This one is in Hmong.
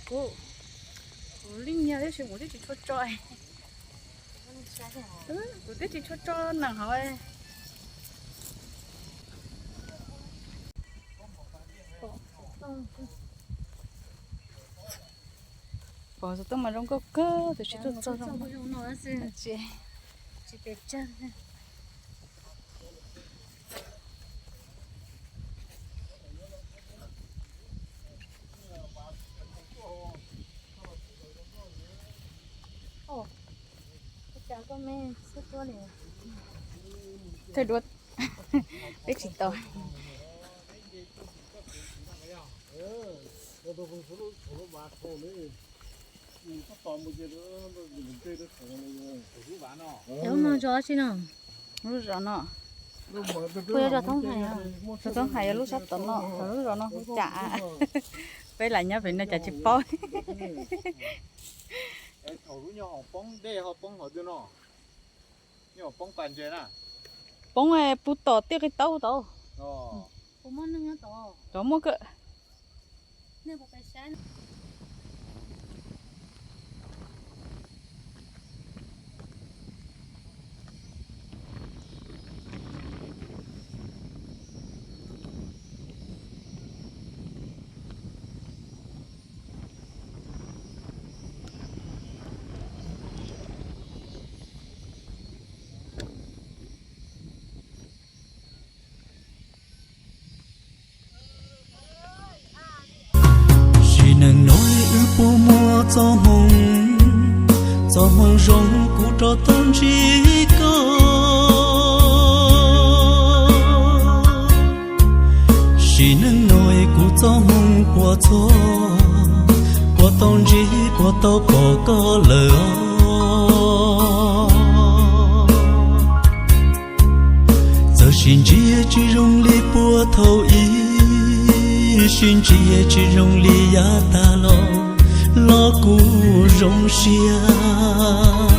Kuv, kuv li nyiag tab sis kuv twb tsis tshua tso, kuv twb tsis tshua tso nees hauv. Pom xov tooj mas zoo nkauj kawg, tus tsis tuaj txog zoo. Tej duab, peb tsis tau. Lub zos no, lub zos thoob hais, lub thoob hais yog lub sab tom no, lub zos no hu cas? Peb lam nyob pem no cas tsis paub. Poob pub tom tiaj qe taub tau. Tod muaj kawg. Sim neej no wb puas muaj txoj hmoo, txoj hmoo zoo kuv rov tau ntsib koj. Sim neej no kuv txoj hmoo puas txog, puas tau ntsib puas tau pom koj lawm os. Txawm sib ntsia tsis zoo li puag thaum ub, sib ntsia tsis zoo li yav tas los, los kuv zoo siab.